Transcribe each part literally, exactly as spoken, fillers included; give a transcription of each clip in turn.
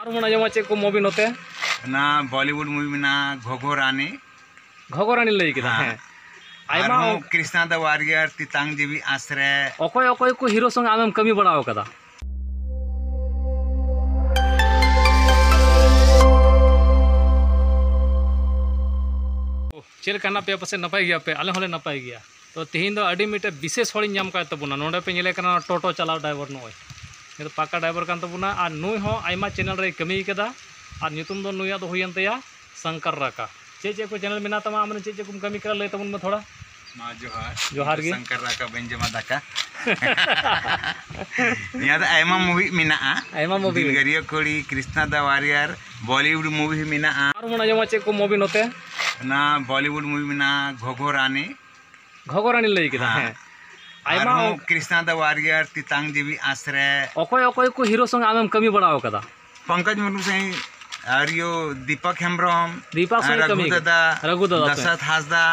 ᱟᱨ ᱵᱚᱱ ᱟᱸᱡᱚᱢᱟ ᱪᱮᱫ ᱠᱚ movie ᱱᱚᱛᱮ? ᱚᱱᱟ Bollywood movie ᱢᱮᱱᱟᱜᱼᱟ ᱜᱷᱚᱜᱷᱚᱨᱟᱱᱤ᱾ ᱜᱷᱚᱜᱷᱚᱨᱟᱱᱤ ᱞᱟᱹᱭ ᱠᱮᱫᱟ, ᱦᱮᱸ᱾ ᱦᱮᱸ᱾ ᱟᱭᱢᱟ ᱟᱨᱦᱚᱸ ᱚᱱ- ᱠᱨᱤᱥᱱᱟ ᱫᱟ ᱣᱟᱨᱤᱭᱟᱨ, ᱛᱮᱛᱟᱝ ᱡᱤᱣᱤ ᱟᱸᱥ ᱨᱮ᱾ ᱚᱠᱚᱭ ᱚᱠᱚᱭ ᱠᱚ ᱦᱤᱨᱳ ᱥᱚᱸᱜᱮ ᱟᱢᱮᱢ ᱠᱟᱹᱢᱤ ᱵᱟᱲᱟ ᱟᱠᱟᱫᱟ? ᱪᱮᱫ ᱞᱮᱠᱟ ᱦᱮᱱᱟᱜ ᱯᱮᱭᱟ? ᱯᱟᱥᱮᱡ ᱱᱟᱯᱟᱭ ᱜᱮᱭᱟ ᱯᱮ, ᱟᱞᱮ ᱦᱚᱸᱞᱮ ᱱᱟᱯᱟᱭ ᱜᱮᱭᱟ᱾ ᱛᱚ, ᱛᱮᱦᱮᱧ ᱫᱚ ᱟᱹᱰᱤ ᱢᱤᱫᱴᱮᱡ ᱵᱤᱥᱮᱥ ᱦᱚᱲᱤᱧ ᱧᱟᱢ ᱠᱟᱫ ᱛᱟᱵᱚᱱᱟ᱾ ᱱᱚᱰᱮ ᱯᱮ ᱧᱮᱞᱮ ᱠᱟᱱᱟ, ᱴᱳᱴᱳ ᱪᱟᱞᱟᱣ ᱰᱨᱟᱭᱵᱷᱟᱨ ᱱᱚᱜᱼᱚᱭ᱾ ᱱᱤᱭᱟᱹ ᱫᱚ ᱯᱟᱠᱟ ᱰᱨᱟᱭᱵᱷᱟᱨ ᱠᱟᱱ ᱛᱟᱵᱚᱱᱟ ᱟᱨ ᱱᱩᱭ ᱦᱚᱸ ᱟᱭᱢᱟ ᱪᱮᱱᱮᱞ ᱨᱮᱭ ᱠᱟᱹᱢᱤ ᱠᱟᱫᱟ ᱟᱨ ᱧᱩᱛᱩᱢ ᱫᱚ ᱱᱩᱭᱟᱜ ᱫᱚ ᱦᱩᱭᱮᱱ ᱛᱟᱭᱟ ᱥᱚᱝᱠᱚᱨ ᱨᱟᱠᱟ᱾ ᱪᱮᱫ ᱪᱮᱫ ᱠᱚ ᱪᱮᱱᱮᱞ ᱢᱮᱱᱟᱜ ᱛᱟᱢᱟ, ᱟᱢ ᱨᱮᱱ ᱪᱮᱫ ᱪᱮᱫ ᱠᱚᱢ ᱠᱟᱹᱢᱤ ᱠᱟᱱᱟ, ᱞᱟᱹᱭ ᱛᱟᱵᱚᱱ ᱢᱮ ᱛᱷᱚᱲᱟ᱾ ᱢᱟ ᱡᱚᱦᱟᱨ᱾ ᱡᱚᱦᱟᱨ ᱜᱮ᱾ ᱥᱚᱝᱠᱚᱨ ᱨᱟᱠᱟ ᱵᱟᱹᱧ ᱡᱚᱢᱟ ᱫᱟᱠᱟ᱾ ᱱᱤᱭᱟᱹ ᱫᱚ ᱟᱭᱢᱟ movie ᱢᱮᱱᱟᱜᱼᱟ᱾ ᱟᱭᱢᱟ movie ᱫᱤᱞᱜᱟᱹᱨᱤᱭᱟᱹ ᱠᱩᱲᱤ, ᱠᱨᱤᱥᱱᱟ ᱫᱟ ᱣᱟᱨᱤᱭᱟᱨ, Bollywood movie ᱢᱮᱱᱟᱜᱼᱟ᱾ ᱟᱨ ᱵᱚᱱ ᱟᱸᱡᱚᱢᱟ ᱪᱮᱫ ᱠᱚ movie ᱱᱚᱛᱮ? ᱚᱱᱟ Bollywood movie ᱢᱮᱱᱟᱜᱼᱟ ᱜᱷᱚᱜᱷᱚᱨᱟᱱᱤ᱾ ᱜᱷᱚᱜᱚᱨᱟᱱᱤ ᱞᱟᱹᱭ ᱠᱮᱫᱟ, ᱦᱮᱸ᱾ ᱦᱮᱸ᱾ ᱟᱭᱢᱟ ᱟᱨᱦᱚᱸ ᱠᱨᱤᱥᱱᱟ ᱫᱟ ᱣᱟᱨᱤᱭᱟᱨ, ᱛᱮᱛᱟᱝ ᱡᱤᱣᱤ ᱟᱸᱥ ᱨᱮ᱾ ᱚᱠᱚᱭ ᱚᱠᱚᱭ ᱠᱚ ᱦᱤᱨᱳ ᱥᱚᱸᱜᱮ ᱟᱢᱮᱢ ᱠᱟᱹᱢᱤ ᱵᱟᱲᱟ ᱟᱠᱟᱫᱟ? ᱯᱚᱝᱠᱚᱡᱽ ᱢᱩᱨᱢᱩ ᱥᱟᱶ ᱟᱨ ᱤᱭᱟᱹ ᱫᱤᱯᱚᱠ ᱦᱮᱢᱵᱨᱚᱢ, ᱫᱤᱯᱚᱠ ᱥᱚᱸᱜᱮ ᱨᱟᱹᱜᱷᱩ ᱠᱟᱹᱢᱤ, ᱫᱟᱫᱟ, ᱨᱟᱹᱜᱷᱩ ᱫᱟᱫᱟ ᱥᱚᱸᱜᱮ᱾ ᱫᱟᱥᱚᱨᱚᱛᱷ ᱦᱟᱸᱥᱫᱟ,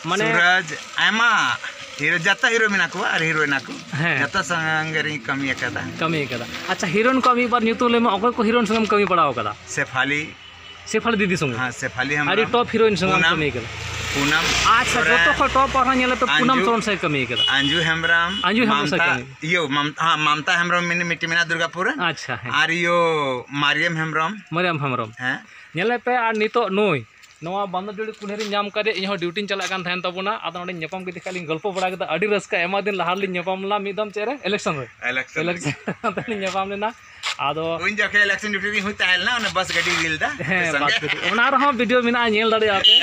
ᱢᱟᱱᱮ ᱥᱩᱨᱟᱡᱽ, ᱟᱭᱢᱟ ᱦᱤᱨᱳ, ᱡᱚᱛᱚ ᱦᱤᱨᱳ ᱢᱮᱱᱟᱜ ᱠᱚᱣᱟ ᱟᱨ ᱦᱤᱨᱳᱭᱤᱱ ᱠᱚ᱾ ᱦᱮᱸ᱾ ᱡᱚᱛᱚ ᱥᱚᱸᱜᱮ ᱨᱤᱧ ᱠᱟᱹᱢᱤ ᱟᱠᱟᱫᱟ᱾ ᱠᱟᱹᱢᱤ ᱟᱠᱟᱫᱟ᱾ ᱟᱪᱪᱷᱟ, ᱦᱤᱨᱳᱭᱤᱱ ᱠᱚᱣᱟᱜ ᱢᱤᱫ ᱵᱟᱨ ᱧᱩᱛᱩᱢ ᱞᱟᱹᱭ ᱢᱮ, ᱚᱠᱚᱭ ᱠᱚ ᱦᱤᱨᱳᱭᱤᱱ ᱥᱚᱸᱜᱮᱢ ᱠᱟᱹᱢᱤ ᱵᱟᱲᱟ ᱟᱠᱟᱫᱟ? ᱥᱮᱯᱷᱟᱞᱤ᱾ ᱥᱮᱯᱷᱟᱞᱤ ᱫᱤᱫᱤ ᱥᱚᱸᱜᱮ᱾ ᱦᱮᱸ, ᱥᱮᱯᱷᱟᱞᱤ ᱦᱮᱢᱵᱨᱚᱢ᱾ ᱟᱹᱰᱤ top ᱦᱤᱨᱳᱭᱤᱱ ᱥᱚᱸᱜᱮ ᱟᱢ ᱯᱩᱱᱟᱢ᱾ ᱠᱟᱹᱢᱤ ᱠᱟᱫᱟ᱾ ᱯᱩᱱᱟᱢ ᱟᱪᱪᱷᱟ, ᱥᱚᱨᱮᱱ᱾ ᱡᱚᱛᱚ ᱠᱷᱚᱱ top ᱟᱨᱦᱚᱸ ᱧᱮᱞᱮ ᱯᱮ, ᱯᱩᱱᱟᱢ ᱟᱸᱡᱩ, ᱥᱚᱨᱮᱱ ᱥᱚᱸᱜᱮ ᱠᱟᱹᱢᱤ ᱠᱟᱫᱟ᱾ ᱟᱸᱡᱩ ᱦᱮᱢᱵᱨᱚᱢ, ᱟᱸᱡᱩ ᱦᱮᱢᱵᱨᱚᱢ ᱥᱚᱸᱜᱮ ᱢᱟᱢᱛᱟ, ᱠᱟᱹᱢᱤ᱾ ᱤᱭᱟᱹ, ᱢᱟᱢ-, ᱦᱮᱸ, ᱢᱟᱢᱛᱟ ᱦᱮᱢᱵᱨᱚᱢ ᱢᱤᱱ-, ᱢᱤᱫᱴᱮᱱ ᱢᱮᱱᱟᱜᱼᱟ ᱫᱩᱨᱜᱟᱯᱩᱨ ᱨᱮ᱾ ᱟᱪᱪᱷᱟ, ᱦᱮᱸ᱾ ᱟᱨ ᱤᱭᱟᱹ ᱢᱟᱨᱤᱭᱟᱢ ᱦᱮᱢᱵᱨᱚᱢ᱾ ᱢᱟᱨᱤᱭᱟᱢ ᱦᱮᱢᱵᱨᱚᱢ᱾ ᱦᱮᱸ᱾ ᱧᱮᱞᱮ ᱯᱮ, ᱟᱨ ᱱᱤᱛᱚᱜ ᱱᱩᱭ ᱱᱚᱣᱟ ᱵᱟᱸᱫᱚᱨᱡᱩᱲᱤ ᱠᱩᱞᱦᱤ ᱨᱤᱧ ᱧᱟᱢ ᱠᱟᱫᱮᱭᱟ, ᱤᱧ ᱦᱚᱸ ᱰᱤᱭᱩᱴᱤᱧ ᱪᱟᱞᱟᱜ ᱠᱟᱱ ᱛᱟᱦᱮᱱ ᱛᱟᱵᱚᱱᱟ, ᱟᱫᱚ ᱱᱚᱰᱮᱧ ᱧᱟᱯᱟᱢ ᱠᱮᱫᱮ ᱠᱷᱟᱡ ᱞᱤᱧ ᱜᱚᱞᱯᱚ ᱵᱟᱲᱟ ᱠᱮᱫᱟ, ᱟᱹᱰᱤ ᱨᱟᱹᱥᱠᱟᱹ, ᱟᱭᱢᱟ ᱫᱤᱱ ᱞᱟᱦᱟ ᱨᱮᱞᱤᱧ ᱧᱟᱯᱟᱢ ᱞᱮᱱᱟ ᱢᱤᱫ ᱫᱚᱢ, ᱪᱮᱫ ᱨᱮ? ᱤᱞᱮᱠᱥᱚᱱ ᱨᱮ᱾ ᱤᱞᱮᱠᱥᱚᱱ ᱨᱮ᱾ ᱤᱞᱮᱠᱥᱚᱱ ᱨᱮ ᱞᱤᱧ ᱧᱟᱯᱟᱢ ᱞᱮᱱᱟ᱾ ᱟᱫᱚ ᱩᱱ ᱡᱚᱠᱷᱮᱡ ᱤᱞᱮᱠᱥᱚᱱ ᱰᱤᱭᱩᱴᱤ ᱨᱤᱧ ᱦᱩᱭ ᱛᱟᱦᱮᱸ ᱞᱮᱱᱟ, ᱚᱱᱟ ᱵᱟᱥ ᱜᱟᱹᱰᱤ ᱨᱤᱞ ᱫᱟ᱾ ᱦᱮᱸ, ᱟᱯᱮ ᱥᱚᱸᱜᱮ᱾ ᱵᱟᱥ ᱜᱟᱹᱰᱤ᱾ ᱚᱱᱟ ᱨᱮᱦᱚᱸ ᱵᱷᱤᱰᱤᱭᱳ ᱢᱮᱱᱟᱜᱼᱟ, ᱧᱮᱞ ᱫᱟᱲᱮᱭᱟᱜᱼᱟ ᱯᱮ᱾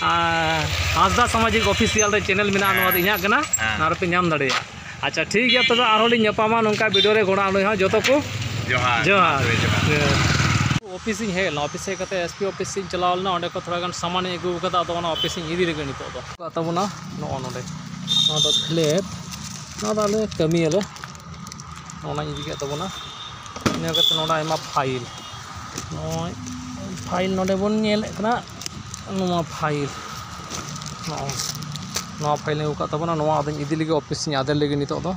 ᱟᱨ ᱦᱟᱸᱥᱫᱟ ᱥᱟᱢᱟᱡᱤᱠ ᱚᱯᱷᱤᱥᱤᱭᱟᱞ ᱨᱮ ᱪᱮᱱᱮᱞ ᱢᱮᱱᱟᱜᱼᱟ, ᱱᱚᱣᱟ ᱫᱚ ᱤᱧᱟᱹᱜ ᱠᱟᱱᱟ, ᱦᱮᱸ᱾ ᱚᱱᱟ ᱨᱮᱯᱮ ᱧᱟᱢ ᱫᱟᱲᱮᱭᱟᱜᱼᱟ᱾ ᱟᱪᱪᱷᱟ, ᱴᱷᱤᱠ ᱜᱮᱭᱟ, ᱛᱚᱵᱮ ᱟᱨᱦᱚᱸ ᱞᱤᱧ ᱧᱟᱯᱟᱢᱟ ᱱᱚᱝᱠᱟ ᱵᱷᱤᱰᱤᱭᱳ ᱨᱮ᱾ ᱜᱚᱲᱟ ᱱᱩᱭ ᱦᱚᱸ ᱡᱚᱛᱚ ᱠᱚ ᱡᱚᱦᱟᱨ᱾ ᱡᱚᱦᱟᱨ᱾ ᱦᱳᱭ, ᱡᱚᱦᱟᱨ᱾ ᱦᱮᱸ᱾ ᱚᱯᱷᱤᱥ ᱤᱧ ᱦᱮᱡ ᱞᱮᱱᱟ, ᱚᱯᱷᱤᱥ ᱦᱮᱡ ᱠᱟᱛᱮ ᱮᱥ ᱯᱤ ᱚᱯᱷᱤᱥ ᱤᱧ ᱪᱟᱞᱟᱣ ᱞᱮᱱᱟ, ᱚᱸᱰᱮ ᱠᱷᱚᱱ ᱛᱷᱚᱲᱟ ᱜᱟᱱ ᱥᱟᱢᱟᱱ ᱤᱧ ᱟᱹᱜᱩ ᱟᱠᱟᱫᱟ, ᱟᱫᱚ ᱚᱱᱟ ᱚᱯᱷᱤᱥ ᱤᱧ ᱤᱫᱤ ᱞᱟᱹᱜᱤᱫ ᱱᱤᱛᱚᱜ ᱫᱚ᱾ ᱛᱟᱵᱚᱱᱟ ᱱᱚᱜᱼᱚ ᱱᱚᱰᱮ, ᱱᱚᱣᱟ ᱫᱚ ᱠᱷᱞᱮᱯ, ᱱᱚᱣᱟ ᱫᱚ ᱟᱞᱮ ᱠᱟᱹᱢᱤᱭᱟᱞᱮ, ᱚᱱᱟᱧ ᱤᱫᱤ ᱠᱮᱫ ᱛᱟᱵᱚᱱᱟ᱾ ᱤᱱᱟᱹ ᱠᱟᱛᱮ ᱱᱚᱰᱮ ᱟᱭᱢᱟ ᱯᱷᱟᱭᱤᱞ, ᱱᱚᱜᱼᱚᱭ ᱯᱷᱟᱭᱤᱞ ᱱᱚᱰᱮ ᱵᱚᱱ ᱧᱮᱞᱮᱫ ᱠᱟᱱᱟ, ᱱᱚᱣᱟ ᱯᱷᱟᱭᱤᱞ, ᱱᱚᱜᱼᱚᱭ ᱱᱚᱣᱟ ᱯᱷᱟᱭᱤᱞ ᱤᱧ ᱟᱹᱜᱩ ᱠᱟᱜ ᱛᱟᱵᱚᱱᱟ, ᱱᱚᱣᱟ ᱟᱫᱚᱧ ᱤᱫᱤ ᱞᱟᱹᱜᱤᱫ ᱚᱯᱷᱤᱥ ᱤᱧ ᱟᱫᱮᱨ ᱞᱟᱹᱜᱤᱫ ᱱᱤᱛᱚᱜ ᱫᱚ᱾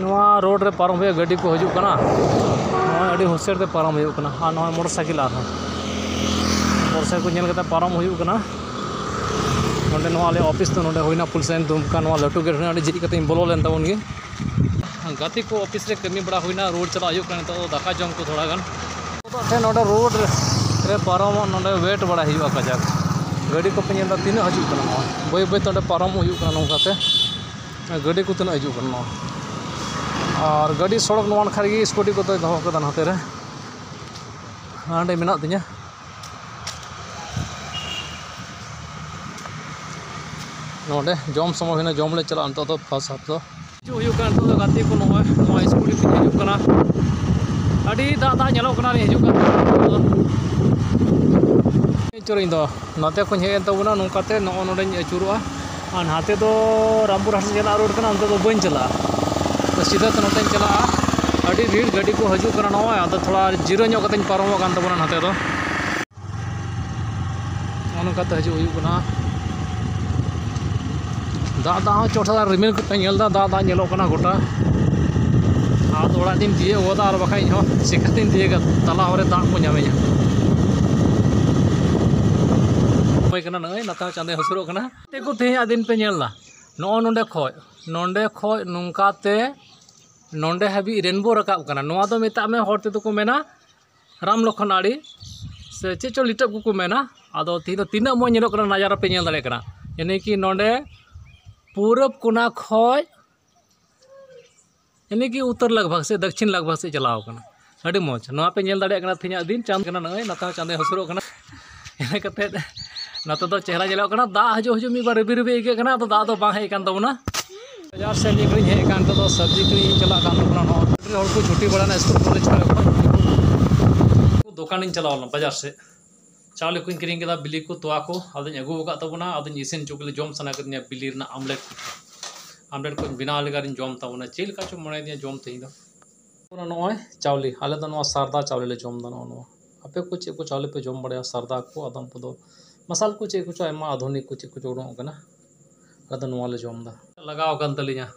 ᱱᱚᱣᱟ ᱨᱳᱰ ᱨᱮ ᱯᱟᱨᱚᱢ ᱦᱩᱭᱩᱜᱼᱟ, ᱜᱟᱹᱰᱤ ᱠᱚ ᱦᱤᱡᱩᱜ ᱠᱟᱱᱟ, ᱱᱚᱜᱼᱚᱭ ᱟᱹᱰᱤ ᱦᱩᱥᱤᱭᱟᱨ ᱛᱮ ᱯᱟᱨᱚᱢ ᱦᱩᱭᱩᱜ ᱠᱟᱱᱟ᱾ ᱟᱨ ᱱᱚᱜᱼᱚᱭ ᱢᱚᱴᱚᱨ ᱥᱟᱭᱠᱮᱞ ᱟᱨᱦᱚᱸ, ᱢᱚᱴᱚᱨ ᱥᱟᱭᱠᱮᱞ ᱠᱚ ᱧᱮᱞ ᱠᱟᱛᱮ ᱯᱟᱨᱚᱢ ᱦᱩᱭᱩᱜ ᱠᱟᱱᱟ᱾ ᱱᱚᱸᱰᱮ ᱱᱚᱣᱟ ᱟᱞᱮ ᱚᱯᱷᱤᱥ ᱫᱚ ᱱᱚᱸᱰᱮ ᱦᱩᱭᱱᱟ ᱯᱩᱞᱥᱟᱭᱤᱱ ᱫᱩᱢᱠᱟ, ᱱᱚᱣᱟ ᱞᱟᱹᱴᱩ ᱜᱮᱴ ᱦᱩᱭᱱᱟ, ᱚᱸᱰᱮ ᱡᱷᱤᱡ ᱠᱟᱛᱮᱧ ᱵᱚᱞᱚ ᱞᱮᱱ ᱛᱟᱵᱚᱱ ᱜᱮ᱾ ᱜᱟᱛᱮ ᱠᱚ ᱚᱯᱷᱤᱥ ᱨᱮ ᱠᱟᱹᱢᱤ ᱵᱟᱲᱟ ᱦᱩᱭᱱᱟ, ᱨᱩᱣᱟᱹᱲ ᱪᱟᱞᱟᱜ ᱦᱩᱭᱩᱜ ᱠᱟᱱᱟ ᱱᱤᱛᱚᱜ ᱫᱚ ᱫᱟᱠᱟ ᱡᱚᱢ ᱠᱚ ᱛᱷᱚᱲᱟ ᱜᱟᱱ᱾ ᱱᱚᱰᱮ ᱨᱳᱰ ᱨᱮ ᱯᱟᱨᱚᱢᱚᱜ, ᱱᱚᱰᱮ ᱣᱮᱴ ᱵᱟᱲᱟᱭ ᱦᱩᱭᱩᱜᱼᱟ ᱠᱟᱡᱟᱠ᱾ ᱜᱟᱹᱰᱤ ᱠᱚᱯᱮ ᱧᱮᱞ ᱮᱫᱟ ᱛᱤᱱᱟᱹᱜ ᱦᱤᱡᱩᱜ ᱠᱟᱱᱟ, ᱱᱚᱣᱟ ᱵᱟᱹᱭ ᱵᱟᱹᱭ ᱛᱮ ᱚᱸᱰᱮ ᱯᱟᱨᱚᱢᱚᱜ ᱦᱩᱭᱩᱜ ᱠᱟᱱᱟ ᱱᱚᱝᱠᱟᱛᱮ᱾ ᱜᱟᱹᱰᱤ ᱠᱚ ᱛᱤᱱᱟᱹᱜ ᱦᱤᱡᱩᱜ ᱠᱟᱱᱟ ᱱᱚᱣᱟ, ᱟᱨ ᱜᱟᱹᱰᱤ ᱥᱚᱲᱚᱠ ᱱᱚᱣᱟ ᱱᱟᱠᱷᱟ ᱨᱮᱜᱮ ᱥᱠᱩᱴᱤ ᱠᱚᱫᱚᱭ ᱫᱚᱦᱚ ᱠᱟᱫᱟ ᱱᱚᱛᱮ ᱨᱮ᱾ ᱦᱟᱸᱰᱮ ᱢᱮᱱᱟᱜ ᱛᱤᱧᱟᱹ᱾ ᱱᱚᱰᱮ ᱡᱚᱢ ᱥᱚᱢᱚᱭ ᱦᱩᱭᱱᱟ, ᱡᱚᱢ ᱞᱮ ᱪᱟᱞᱟᱜᱼᱟ ᱱᱤᱛᱚᱜ ᱫᱚ ᱯᱷᱟᱥᱴ ᱦᱟᱯ ᱫᱚ᱾ ᱦᱤᱡᱩᱜ ᱦᱩᱭᱩᱜ ᱠᱟᱱᱟ ᱱᱤᱛᱚᱜ ᱫᱚ ᱜᱟᱛᱮ ᱠᱚ, ᱱᱚᱜᱼᱚᱭ ᱱᱚᱣᱟ ᱥᱠᱩᱴᱤ ᱛᱮᱧ ᱦᱤᱡᱩᱜ ᱠᱟᱱᱟ᱾ ᱟᱹᱰᱤ ᱫᱟᱜ ᱫᱟᱜ ᱧᱮᱞᱚᱜ ᱠᱟᱱᱟ, ᱦᱤᱡᱩᱜ ᱠᱟᱱ ᱪᱚᱨ ᱤᱧ ᱫᱚ ᱱᱚᱛᱮ ᱠᱷᱚᱱ ᱦᱮᱡ ᱮᱱ ᱛᱟᱵᱚᱱᱟ, ᱱᱚᱝᱠᱟᱛᱮ ᱱᱚᱜᱼᱚ ᱱᱚᱰᱮᱧ ᱟᱹᱪᱩᱨᱚᱜᱼᱟ᱾ ᱟᱨ ᱱᱟᱛᱮ ᱫᱚ ᱨᱟᱢᱯᱩᱨ ᱦᱟᱴ ᱥᱮᱫ ᱪᱟᱞᱟᱜ ᱨᱳᱰ ᱠᱟᱱᱟ, ᱚᱱᱛᱮ ᱫᱚ ᱵᱟᱹᱧ ᱪᱟᱞᱟᱜᱼᱟ, ᱛᱚ ᱥᱤᱫᱷᱟᱹ ᱛᱮ ᱱᱚᱛᱮᱧ ᱪᱟᱞᱟᱜᱼᱟ᱾ ᱟᱹᱰᱤ ᱵᱷᱤᱲ ᱜᱟᱹᱰᱤ ᱠᱚ ᱦᱤᱡᱩᱜ ᱠᱟᱱᱟ ᱱᱚᱜᱼᱚᱭ, ᱟᱫᱚ ᱛᱷᱚᱲᱟ ᱡᱤᱨᱟᱹ ᱧᱚᱜ ᱠᱟᱛᱮᱧ ᱯᱟᱨᱚᱢᱚᱜ ᱠᱟᱱ ᱛᱟᱵᱚᱱᱟ ᱱᱟᱛᱮ ᱫᱚ᱾ ᱱᱚᱜᱼᱚ ᱱᱚᱝᱠᱟ ᱛᱮ ᱦᱤᱡᱩᱜ ᱦᱩᱭᱩᱜ ᱠᱟᱱᱟ᱾ ᱫᱟᱜ, ᱫᱟᱜ ᱦᱚᱸ ᱪᱚᱴ ᱥᱮᱫ ᱨᱤᱢᱤᱞ ᱠᱚᱯᱮ ᱧᱮᱞ ᱮᱫᱟ, ᱫᱟᱜ, ᱫᱟᱜ ᱧᱮᱞᱚᱜ ᱠᱟᱱᱟ ᱜᱚᱴᱟ᱾ ᱟᱫᱚ ᱚᱲᱟᱜ ᱤᱧ ᱛᱤᱭᱳᱜ ᱜᱚᱫᱟ, ᱟᱨ ᱵᱟᱠᱷᱟᱡ ᱤᱧ ᱦᱚᱸ ᱪᱤᱠᱟᱹᱛᱤᱧ ᱛᱤᱭᱳᱜᱟ, ᱛᱟᱞᱟ ᱦᱚᱨ ᱨᱮ ᱫᱟᱜ ᱠᱚ ᱧᱟᱢᱤᱧᱟ᱾ ᱦᱳᱭ ᱠᱟᱱᱟ ᱱᱚᱜᱼᱚᱭ, ᱱᱟᱛᱮ ᱦᱚᱸ ᱪᱟᱸᱫᱚᱭ ᱦᱟᱹᱥᱩᱨᱚᱜ ᱠᱟᱱᱟ᱾ ᱛᱮᱠᱚ ᱛᱮᱦᱮᱧᱟᱜ ᱫᱤᱱ ᱯᱮ ᱧᱮᱞ ᱮᱫᱟ, ᱱᱚᱜᱼᱚ ᱱᱚᱸᱰᱮ ᱠᱷᱚᱡ, ᱱᱚᱸᱰᱮ ᱠᱷᱚᱡ ᱱᱚᱝᱠᱟ ᱛᱮ ᱱᱚᱸᱰᱮ ᱦᱟᱹᱵᱤᱡ ᱨᱮᱱᱵᱳ ᱨᱟᱠᱟᱵ ᱠᱟᱱᱟ᱾ ᱱᱚᱣᱟ ᱫᱚ ᱢᱮᱛᱟᱜ ᱢᱮ, ᱦᱚᱲ ᱛᱮᱫᱚ ᱠᱚ ᱢᱮᱱᱟ ᱨᱟᱢ ᱞᱚᱠᱷᱚᱱ ᱟᱲᱮ ᱥᱮ ᱪᱮᱫ ᱪᱚ ᱞᱤᱴᱟᱹᱵ ᱠᱚᱠᱚ ᱢᱮᱱᱟ᱾ ᱟᱫᱚ ᱛᱮᱦᱮᱧ ᱫᱚ ᱛᱤᱱᱟᱹᱜ ᱢᱚᱡᱽ ᱧᱮᱞᱚᱜ ᱠᱟᱱᱟ, ᱱᱟᱡᱟᱨᱟ ᱯᱮ ᱧᱮᱞ ᱫᱟᱲᱮᱭᱟᱜ ᱠᱟᱱᱟ᱾ ᱭᱟᱱᱤ ᱠᱤ ᱱᱚᱰᱮ ᱯᱩᱨᱩᱵ ᱠᱚᱱᱟ ᱠᱷᱚᱡ ᱭᱟᱱᱤ ᱠᱤ ᱩᱛᱛᱚᱨ ᱞᱟᱜᱽ ᱵᱷᱟᱜᱽ ᱥᱮ ᱫᱚᱠᱠᱷᱤᱱ ᱞᱟᱜᱽ ᱵᱷᱟᱜᱽ ᱥᱮᱫ ᱪᱟᱞᱟᱣ ᱠᱟᱱᱟ᱾ ᱟᱹᱰᱤ ᱢᱚᱡᱽ᱾ ᱱᱚᱣᱟ ᱯᱮ ᱧᱮᱞ ᱫᱟᱲᱮᱭᱟᱜ ᱠᱟᱱᱟ, ᱛᱮᱦᱮᱧᱟᱜ ᱫᱤᱱ ᱪᱟᱸᱫ ᱠᱟᱱᱟ, ᱱᱚᱜᱼᱚᱭ ᱱᱟᱛᱮ ᱦᱚᱸ ᱪᱟᱸᱫᱚᱭ ᱦᱟᱹᱥᱩᱨᱚᱜ ᱠᱟᱱᱟ᱾ ᱤᱱᱟᱹ ᱠᱟᱛᱮᱫ ᱱᱚᱛᱮ ᱫᱚ ᱪᱮᱦᱨᱟ ᱧᱮᱞᱚᱜ ᱠᱟᱱᱟ᱾ ᱫᱟᱜ ᱦᱤᱡᱩᱜ ᱦᱤᱡᱩᱜ ᱢᱤᱫ ᱵᱟᱨ ᱨᱤᱵᱤ ᱨᱤᱵᱤ ᱟᱹᱭᱠᱟᱹᱜ ᱠᱟᱱᱟ, ᱟᱫᱚ ᱫᱟᱜ ᱫᱚ ᱵᱟᱝ ᱦᱮᱡ ᱟᱠᱟᱱ ᱛᱟᱵᱚᱱᱟ᱾ ᱵᱟᱡᱟᱨ ᱥᱮᱫ ᱢᱤᱫ ᱜᱷᱟᱹᱲᱤᱡ ᱦᱮᱡ ᱟᱠᱟᱱ, ᱱᱤᱛᱚᱜ ᱫᱚ ᱥᱚᱵᱽᱡᱤ ᱠᱤᱨᱤᱧ ᱤᱧ ᱪᱟᱞᱟᱜ ᱠᱟᱱ ᱛᱟᱵᱚᱱᱟ᱾ ᱱᱚᱣᱟ ᱦᱚᱲ ᱠᱚ ᱪᱷᱩᱴᱤ ᱵᱟᱲᱟᱭᱮᱱᱟ ᱥᱠᱩᱞ ᱠᱚᱞᱮᱡᱽ ᱠᱚᱨᱮ ᱠᱷᱚᱱ᱾ ᱫᱚᱠᱟᱱᱤᱧ ᱪᱟᱞᱟᱣ ᱞᱮᱱᱟ ᱵᱟᱡᱟᱨ ᱥᱮᱫ, ᱪᱟᱣᱞᱮ ᱠᱚᱧ ᱠᱤᱨᱤᱧ ᱠᱮᱫᱟ, ᱵᱤᱞᱤ ᱠᱚ, ᱛᱚᱣᱟ ᱠᱚ, ᱟᱫᱚᱧ ᱟᱹᱜᱩ ᱟᱠᱟᱫ ᱛᱟᱵᱚᱱᱟ᱾ ᱟᱫᱚᱧ ᱤᱥᱤᱱ ᱦᱚᱪᱚ ᱠᱮᱫᱟ, ᱡᱚᱢ ᱥᱟᱱᱟ ᱠᱤᱫᱤᱧᱟ ᱵᱤᱞᱤ ᱨᱮᱱᱟᱜ ᱟᱢᱞᱮᱴ᱾ ᱟᱢᱞᱮᱴ ᱠᱚᱧ ᱵᱮᱱᱟᱣ ᱞᱮᱜᱟ ᱨᱤᱧ ᱡᱚᱢ ᱛᱟᱵᱚᱱᱟ, ᱪᱮᱫ ᱞᱮᱠᱟ ᱪᱚ ᱢᱚᱱᱮᱭᱮᱫᱤᱧᱟ ᱡᱚᱢ ᱛᱮᱦᱮᱧ ᱫᱚ᱾ ᱚᱱᱟ ᱱᱚᱜᱼᱚᱭ ᱪᱟᱣᱞᱮ, ᱟᱞᱮ ᱫᱚ ᱱᱚᱣᱟ ᱥᱟᱨᱫᱟ ᱪᱟᱣᱞᱮ ᱞᱮ ᱡᱚᱢ ᱮᱫᱟ᱾ ᱱᱚᱜᱼᱚ ᱱᱚᱣᱟ, ᱟᱯᱮ ᱠᱚ ᱪᱮᱫ ᱠᱚ ᱪᱟᱣᱞᱮ ᱯᱮ ᱡᱚᱢ ᱵᱟᱲᱟᱭᱟ? ᱥᱟᱨᱫᱟ ᱠᱚ, ᱟᱫᱚᱢ ᱠᱚᱫᱚ ᱢᱟᱥᱟᱞ ᱠᱚ, ᱪᱮᱫ ᱠᱚᱪᱚ ᱟᱭᱢᱟ ᱟᱫᱷᱩᱱᱤᱠ ᱠᱚ ᱪᱮᱫ ᱠᱚᱪᱚ ᱩᱰᱩᱝᱚᱜ ᱠᱟᱱᱟ, ᱟᱞᱮ ᱫᱚ ᱱᱚᱣᱟ ᱞᱮ ᱡᱚᱢ ᱮᱫᱟ᱾ ᱞᱟᱜᱟᱣ ᱟᱠᱟᱱ ᱛᱟᱹᱞᱤᱧᱟ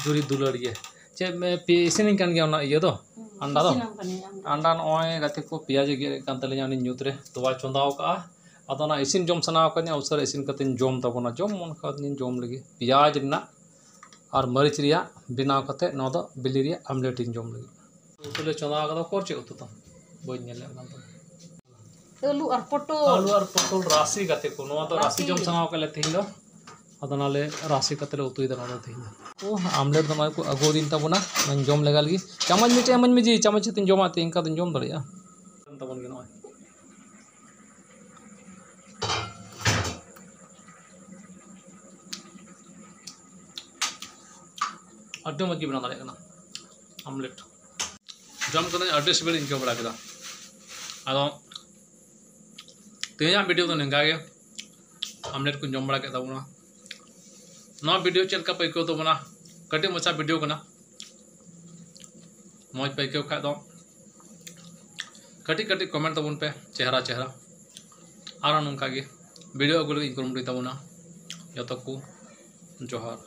ᱡᱩᱨᱤ ᱫᱩᱞᱟᱹᱲ ᱜᱮ᱾ ᱪᱮᱫ ᱯᱮ ᱤᱥᱤᱱᱤᱧ ᱠᱟᱱ ᱜᱮᱭᱟ ᱚᱱᱟ ᱤᱭᱟᱹ ᱫᱚ? ᱟᱱᱰᱟ ᱫᱚ? ᱤᱥᱤᱱᱟᱢ ᱠᱟᱹᱱᱟᱹᱧ ᱟᱢ ᱫᱚ᱾ ᱟᱱᱰᱟ ᱱᱚᱜᱼᱚᱭ ᱜᱟᱛᱮ ᱠᱚ ᱯᱮᱸᱭᱟᱡᱽ ᱮ ᱜᱮᱫ ᱮᱫ ᱠᱟᱱ ᱛᱟᱹᱞᱤᱧᱟ, ᱩᱱᱤ ᱧᱩᱛ ᱨᱮ ᱛᱚᱣᱟ ᱪᱚᱸᱫᱟᱣ ᱠᱟᱜᱼᱟ᱾ ᱟᱫᱚ ᱚᱱᱟ ᱤᱥᱤᱱ ᱡᱚᱢ ᱥᱟᱱᱟ ᱟᱠᱟᱫᱤᱧᱟ, ᱩᱥᱟᱹᱨᱟ ᱤᱥᱤᱱ ᱠᱟᱛᱮᱧ ᱡᱚᱢ ᱛᱟᱵᱚᱱᱟ᱾ ᱡᱚᱢ ᱢᱚᱱ ᱠᱟᱣᱫᱤᱧᱟ ᱡᱚᱢ ᱞᱟᱹᱜᱤᱫ᱾ ᱯᱮᱸᱭᱟᱡᱽ ᱨᱮᱱᱟᱜ ᱟᱨ ᱢᱟᱹᱨᱤᱪ ᱨᱮᱭᱟᱜ ᱵᱮᱱᱟᱣ ᱠᱟᱛᱮ ᱱᱚᱣᱟ ᱫᱚ ᱵᱤᱞᱤ ᱨᱮᱭᱟᱜ ᱟᱢᱞᱮᱴ ᱤᱧ ᱡᱚᱢ ᱞᱟᱹᱜᱤᱫ᱾ ᱩᱛᱩ ᱞᱮ ᱪᱚᱸᱫᱟ ᱟᱠᱟᱫᱟ᱾ ᱚᱠᱚᱨ ᱪᱮᱫ ᱩᱛᱩ ᱛᱟᱢ? ᱵᱟᱹᱧ ᱧᱮᱞᱮᱫ ᱠᱟᱱ ᱛᱟᱢᱟ᱾ ᱟᱹᱞᱩ ᱟᱨ ᱯᱚᱴᱚᱞ᱾ ᱟᱹᱞᱩ ᱟᱨ ᱯᱚᱴᱚᱞ ᱨᱟᱥᱮ ᱠᱟᱛᱮ ᱠᱚ, ᱱᱚᱣᱟ ᱫᱚ ᱨᱟᱥᱮ ᱨᱟᱥᱮ᱾ ᱡᱚᱢ ᱥᱟᱱᱟ ᱠᱟᱫ ᱞᱮ ᱛᱮᱦᱮᱧ ᱫᱚ᱾ ᱟᱫᱚ ᱚᱱᱟᱞᱮ ᱨᱟᱥᱮ ᱠᱟᱛᱮ ᱞᱮ ᱩᱛᱩᱭᱮᱫᱟ ᱱᱚᱣᱟ ᱫᱚ ᱛᱮᱦᱮᱧ ᱫᱚ᱾ ᱳ, ᱟᱢᱞᱮᱴ ᱫᱚ ᱱᱚᱜᱼᱚᱭ ᱠᱚ ᱟᱹᱜᱩᱣᱟᱫᱤᱧ ᱛᱟᱵᱚᱱᱟ, ᱚᱱᱟᱧ ᱡᱚᱢ ᱞᱮᱜᱟ ᱞᱮᱜᱮ᱾ ᱪᱟᱢᱚᱪ ᱢᱤᱫᱴᱮᱡ ᱮᱢᱟᱹᱧ ᱢᱮ ᱡᱤ, ᱪᱟᱢᱚᱪ ᱟᱛᱮᱧ ᱡᱚᱢᱟ, ᱛᱮ ᱤᱱᱠᱟ ᱫᱚᱧ ᱡᱚᱢ ᱫᱟᱲᱮᱭᱟᱜᱼᱟ᱾ ᱛᱟᱵᱚᱱ ᱜᱮ ᱱᱚᱜᱼᱚᱭ᱾ ᱟᱹᱰᱤ ᱢᱚᱡᱽ ᱜᱮ ᱵᱮᱱᱟᱣ ᱫᱟᱲᱮᱭᱟᱜ ᱠᱟᱱᱟ ᱟᱢᱞᱮᱴ᱾ ᱡᱚᱢ ᱠᱟᱹᱫᱟᱹᱧ, ᱟᱹᱰᱤ ᱥᱤᱵᱤᱞ ᱤᱧ ᱟᱹᱭᱠᱟᱹᱣ ᱵᱟᱲᱟ ᱠᱮᱫᱟ᱾ ᱟᱫᱚ ᱛᱮᱦᱮᱧᱟᱜ ᱵᱷᱤᱰᱤᱭᱳ ᱫᱚ ᱱᱤᱝᱠᱟ ᱜᱮ᱾ ᱟᱢᱞᱮᱴ ᱠᱚᱧ ᱡᱚᱢ ᱵᱟᱲᱟ ᱠᱮᱫ ᱛᱟᱵᱚᱱᱟ᱾ ᱱᱚᱣᱟ ᱵᱷᱤᱰᱤᱭᱳ ᱪᱮᱫ ᱞᱮᱠᱟ ᱯᱮ ᱟᱹᱭᱠᱟᱹᱣ ᱛᱟᱵᱚᱱᱟ? ᱠᱟᱹᱴᱤᱡ ᱢᱟᱪᱷᱟ ᱵᱷᱤᱰᱤᱭᱳ ᱠᱟᱱᱟ᱾ ᱢᱚᱡᱽ ᱯᱮ ᱟᱹᱭᱠᱟᱹᱣ ᱠᱷᱟᱡ ᱫᱚ ᱠᱟᱹᱴᱤᱡ ᱠᱟᱹᱴᱤᱡ ᱠᱚᱢᱮᱱᱴ ᱛᱟᱵᱚᱱ ᱯᱮ, ᱪᱮᱦᱨᱟ ᱪᱮᱦᱨᱟ᱾ ᱟᱨᱦᱚᱸ ᱱᱚᱝᱠᱟ ᱜᱮ ᱵᱷᱤᱰᱤᱭᱳ ᱟᱹᱜᱩ ᱞᱟᱹᱜᱤᱫ ᱤᱧ ᱠᱩᱨᱩᱢᱩᱴᱩᱭ ᱛᱟᱵᱚᱱᱟ᱾ ᱡᱚᱛᱚ ᱠᱚ ᱡᱚᱦᱟᱨ᱾